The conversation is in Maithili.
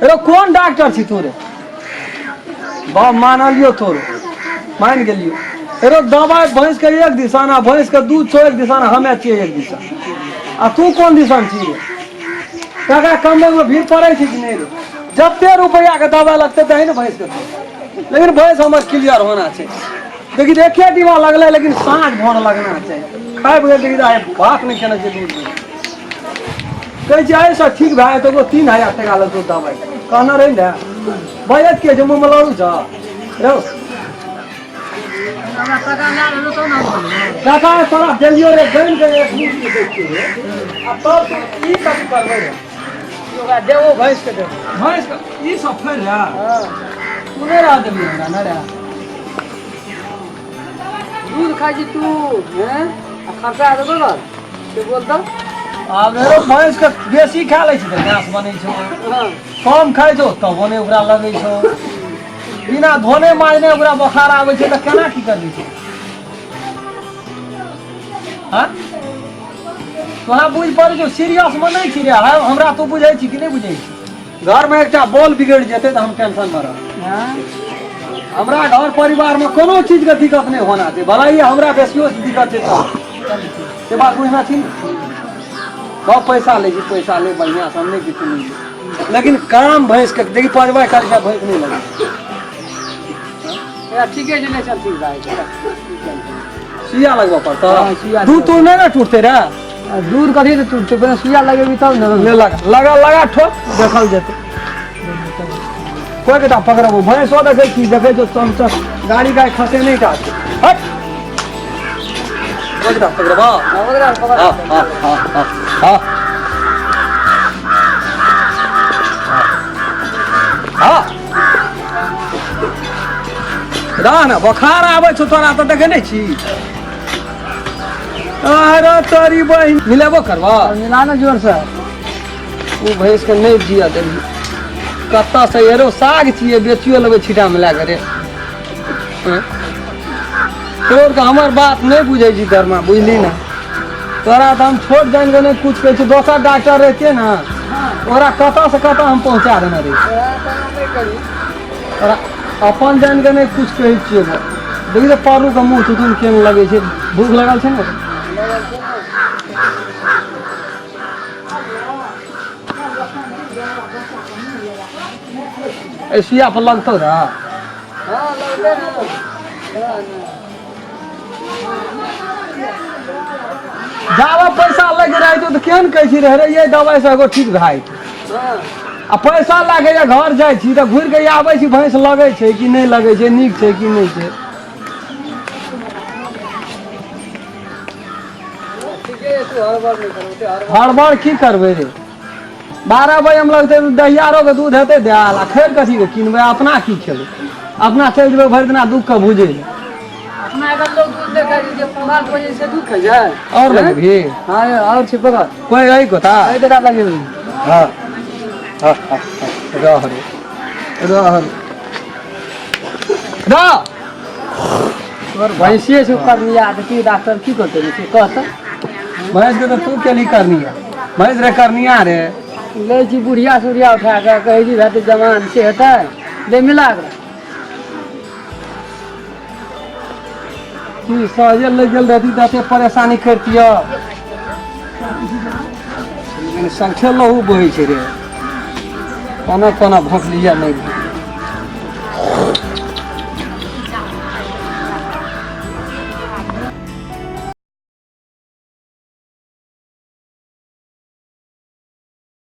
रे कोन डॉक्टर छी तू रे बाप मानलियो तोरो मान गेलियो रे दवाई भैंस के एक दिशा ना भैंस के दूध छो एक दिशा ना हमे छियै एक दिशा आ तू कोन दिशा छी रे टाका कमबै में भीड़ पड़ै छै कि नहि रे जते रुपैआ के दवाई लगतै तही ने भैंस के देबै। लेकिन भैंस हमर क्लियर होना छै देखी एके डिब्बा लगलै लेकिन साँझ भोर लगना छै खाइ बगैर देखी आइ भात नहि खेने छै दूध नहि कहै छै एहिसँ ठीक भए जेतौ एगो 3000 टाका लगतौ दवाइ कहने रही ने बजत के छै मुँहमे लड़ू छ रौ हमरा टाका लए लेलहुँ तब ने हम बोलबै। टाका तोरा देलियो रे गनि के एक मुँह के दै छियै रे आ तब तू ई कथी करबै रे ओकरा देबो भैंस के देबो भैंस के ई सब फेर रे हँ तू नहि रह देलियै हमरा नहि रह दूध खाइ छी तू हैं आ खर्चा हेतौ तोहर से बोल तऽ आब रे भैंस के बेसी खा लै छै तऽ गैस बनै छौ हँ कम खाइ छौ तबो नहि ओकरा लगै छौ बिना धोने माजने ओकरा बोखार आबै छै तऽ केना की करबै छै हँ तोरा बुझि पड़ै छौ सीरियसमे नहि छी रे हमरा तू बुझै छी कि नहि बुझै छी घरमे एकटा बॉल बिगड़ि जेतै तऽ हम टेंशनमे रहब हँ हमरा घर परिवारमे कोनो चीजके दिक्कत नहि होना छै भला ही हमरा बेसियो दिक्कत छै तऽ से बात बुझना छी ने बहुत पैसा लै छी पैसा ले बढ़िआँ से हम नहि किछु नहि लै लेकिन काम भैंसके देखी पजबै करै छै भैंस नहि लगै एकरा ठीके छै नहि चल ठीक भए जेतै सुइया लगबऽ पड़तौ हँ, सुइया दूध तूध नहि ने टूटतै रे आ दूध कथी से टूटतै पहिने सुइया लगेबी तब ने ले लगा लगा लगा ठोक देखल जेतै कोई के पकड़बो भैंसो देखै छी देखै छौ चमचम गाड़ी गाय खसे नहि टा छै हट कोई के पकड़बो हँ, ओकरा पकड़। हाँ हाँ हाँ हाँ हाँ हाँ रह ने बोखार आबै छौ तोरा तऽ देखै नहि छी अरे तोरी बहिन मिलेबो करबो मिला ने जोर से ओ भैंस के नहि जिया देबही कतऽ से एरो साग छियै बेचियो लेबै छिटा मे लए कऽ रे हँ? तोर के हमर बात नहि बुझै छी धर्मा बुझली ने तोरा तऽ हम छोट जानि कऽ नहि कुछ कहै छी दोसर डॉक्टर रहितियै ने ओकरा कतऽ से कतऽ हम पहुँचा देने रही तोरा अपन जानि कऽ नहि कुछ कहै छियै देखी तऽ पारू के मुँह थुथुन केहन लगै छै भूख लगल छै ने एहि सुइया पर लगतौ रे हाँ लगतै ने जाबे पैसा लागि रहै छौ तऽ केहन कहै छी रे रे ये दवाइ से एगो ठीक भए जेतै हाँ आ पैसा लए जे घर जाइ छी तऽ घुरि कऽ आबै छी भैंस लगै छै कि नहि लगै छै नीक छै कि नहि छै ठीके छै तू हड़बड़ नहि कर ओते हड़बड़ हड़बड़ की करबै रे 12 बजे हम लगतै तऽ दहियारोके दूध हेतै देल आ फेर कथीके किनबै अपना की खेबै अपना चलि जेबै भरि दिना दुःखके भुजै लए अपना एकर लोग दूध नहि खाइ छै जे माल खोजै से दूध खाइ छै आओर लगेबही हाँ और छै पकड़ कोइ अइ कोता एहि बेटा लगेबही हाँ हाँ हाँ रह रे रह रे रह तोहर भैंसिए छै करनिया तऽ की डॉक्टर की करतै से कहतै भैंस के तऽ तू केली करनिया भैंस रे करनिया रे लै छी बुढ़िया सुढ़िया उठा कऽ कहै छी हेतै जवान से हेतै ले मिला कऽ की सहजे लग गेल रहती तऽ एते परेशानी करतिय लेकिन संख्या लहू बहै छै रे कोना कोना भोंकलिया नहि